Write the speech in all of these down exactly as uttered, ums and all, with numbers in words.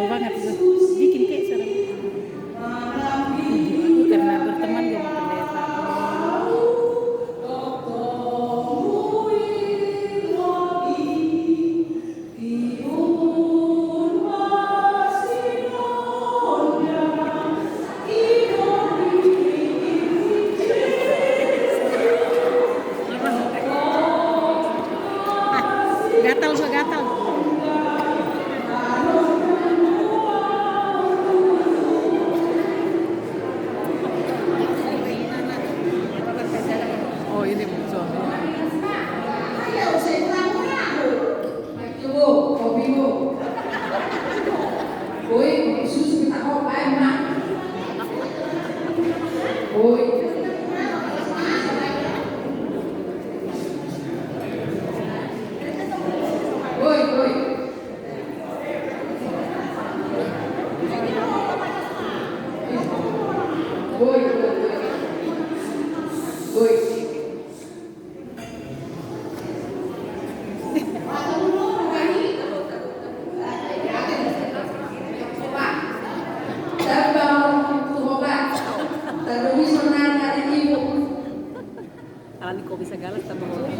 Banget itu. Bikin kayak seru. Aku karena berteman gue sama pendeta. Gatal gua, gatal. Oh, ini muncul. Alani kopi segala tambah kopi.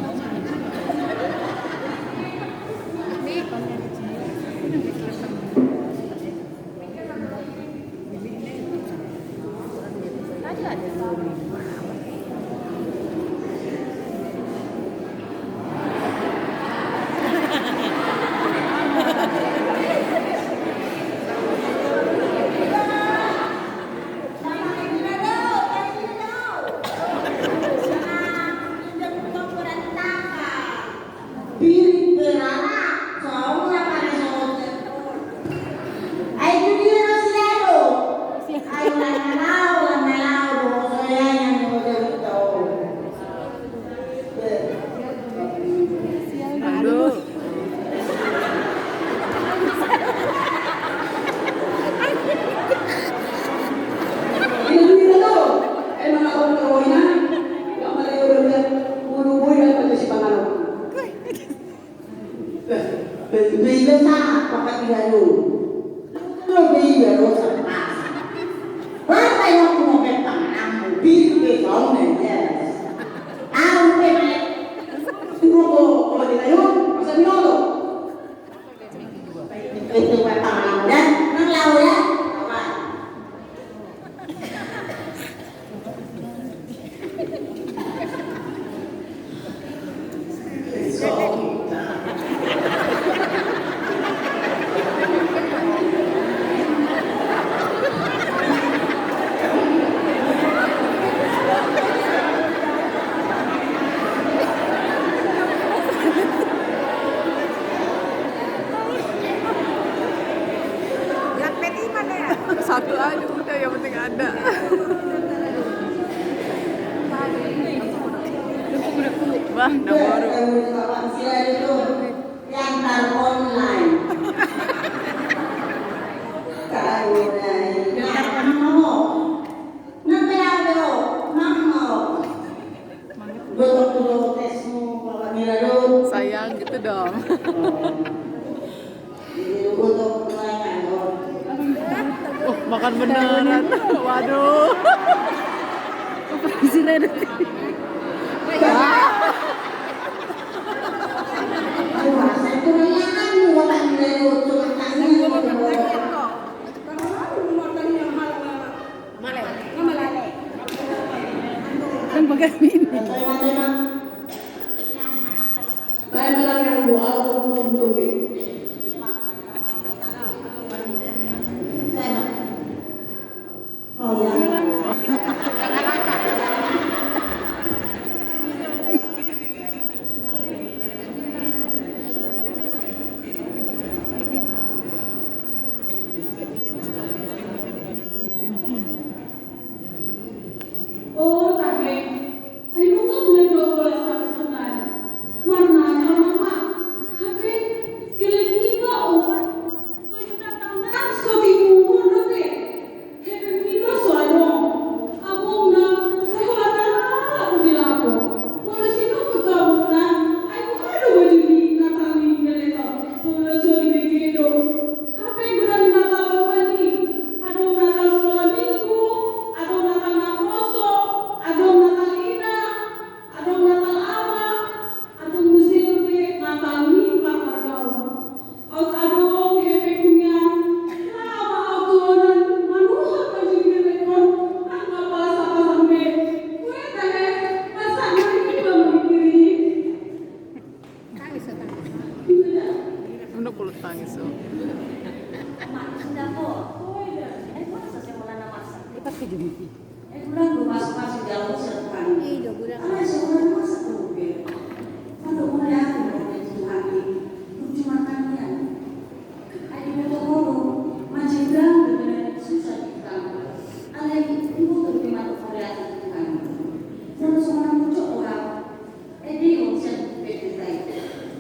Satu aja udah, yang penting ada. Wah, nomor. Sayang gitu dong. Oh, makan beneran. Waduh. Operasi Redet. Kan pakai ini. Eh, kurang do masumasu di au sian Tuhan i. Alai songon na masa tu be. Mandok mauliate ma di Tuhan i. Lucu ma tangiang. Ai diboto ho do, mansai ndang do binahen susah di hita. Alai diboto do be mandok mauliate di Tuhan i. Molo songon na mocok do au, ende on sian P T T.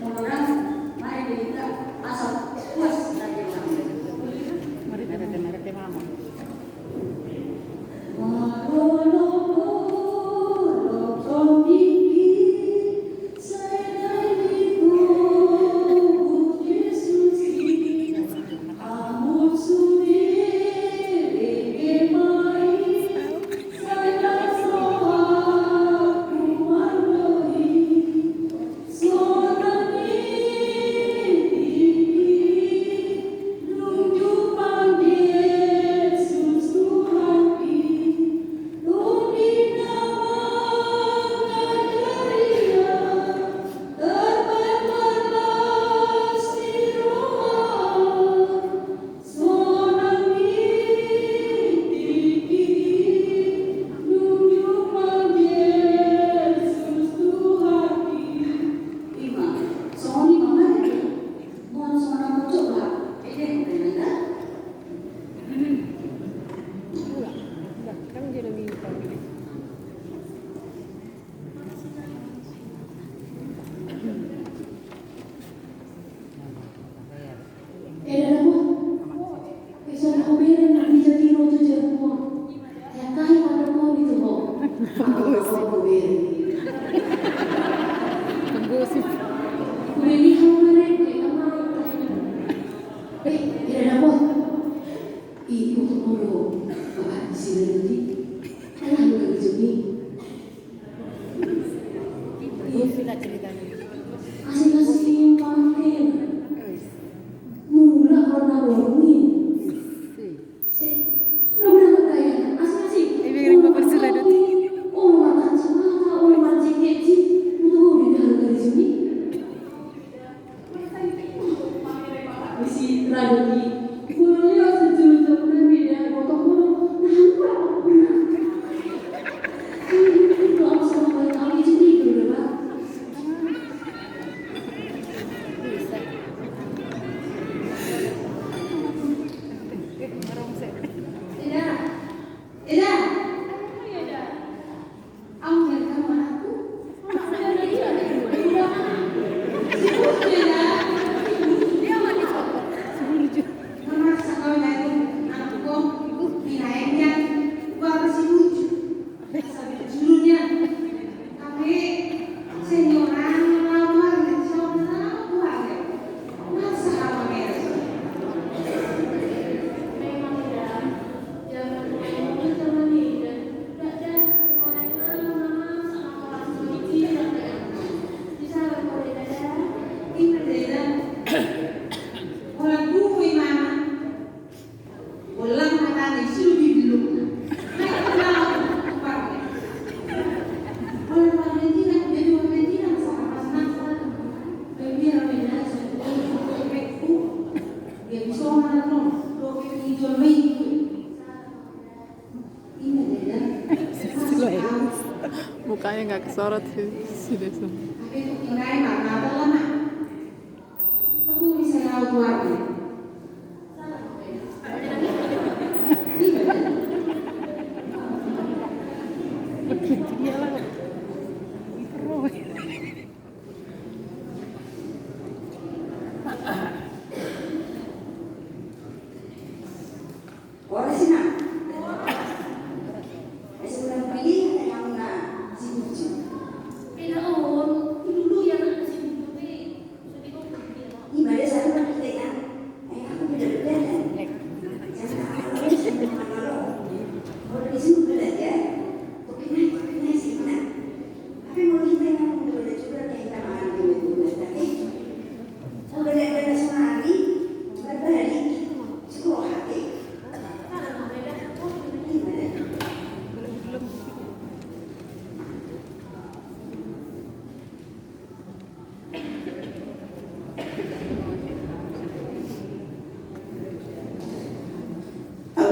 Molo ndang, mari do hita asa puas na di hita. Mari, mari, mari, mari. Eda dapot. Ison ho bere na di jati rojo jabu. Ea kahi mandok ho di tu ho. Penggosip. Ho bere. Penggosip. Udah di ho bere, gue kemarin. Eh, eda dapot. Ih, untuk mulu. Bapak di sini nanti. Alah, lu lagi jemi. Asing-asing pamer. Mula warna borngin. Asing-asing. Olo markancing mata, olo marjengkeci. Mutu di dalam garis ini. Eda. Eda. Au, eda, anakku. Eda. Memaksa kau jadi anakku. Pinaennya. Gua masih lucu. Asal julunya. Tapi senior, orang tua, orang tua, orang tua. Masa apa merah? Memang eda. Mukanya nggak kesorot sih, si Desa. Ora sina. Ese ulang pilih yang na si Ucu. Eda on, dulu ya nak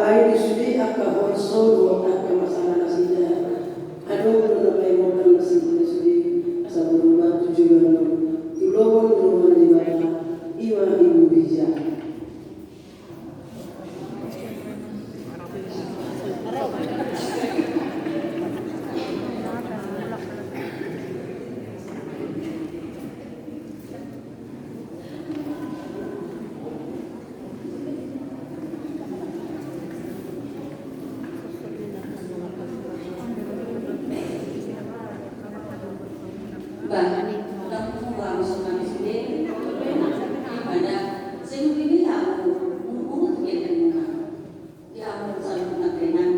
Ai di sude angka holso dohot angka masalah nasida, adong do na paimortan nasida sude, asa boru batu joloan on, tu lomo ni roha ni Debata, i ma ibu Bija. Bah, ndang muba musuh kami sude. Ibadah, sehingga ini ya, murmur tu dia dan muna. Di hamu saluhutna dainang,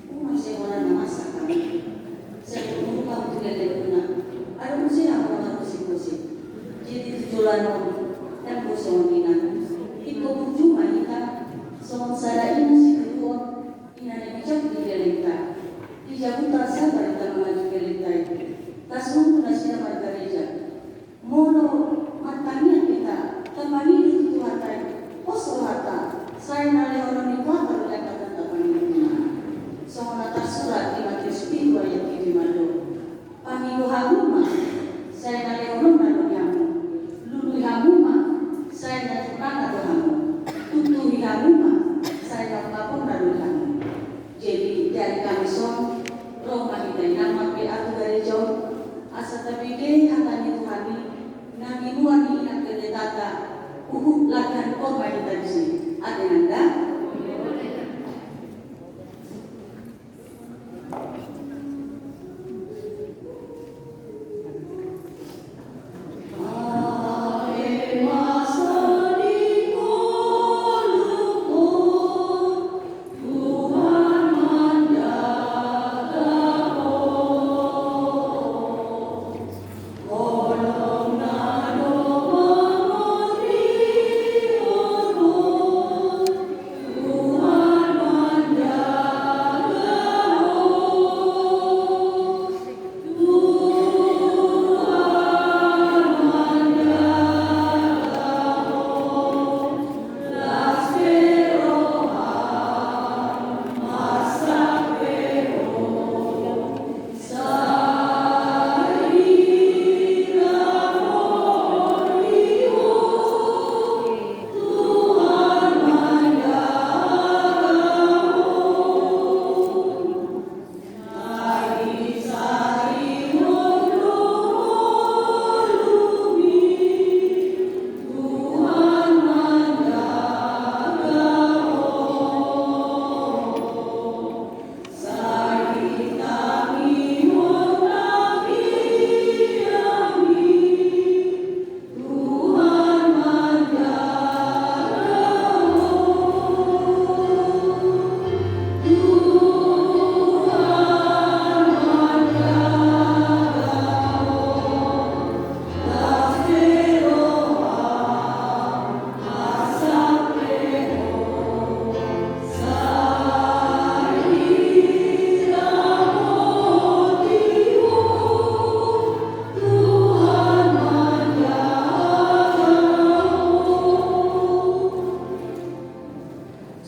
unang sai holan na masa hami. Sai murmur hamu tu dia dan muna. Adong muse hamu na margosip-gosip. Jadi tu joloan on, ndang boi songon i nang. Ingkon burju ma hita, songon sada ina situtu on, ina na bijak di gareja. Di jabu ta sabar hita mangajari gareja i. Tasungu nasida margareja. Molo martangiang hita, tapangido tu Tuhanta i, pos rohanta, sai na lehonon ni Tuhanta do hita tapangido. Songon na tarsurat di Matius pitu ayat pitu i ma do. Pangido hamu ma, sai na lehononna do di hamu. Lului hamu ma, sai na jumpangan do hamu. Tuntuhi hamu ma, sai na ungkaponna do di hamu. Jadi, di ari Kamis on, ro ma hita i nang mambahen tu gareja on, asa tabege hata ni Tuhan i, na binoan ni Inang Pendetata, huhut latihan korma hita disi. Ate nanda?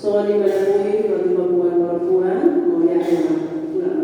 Songon i ma na boi,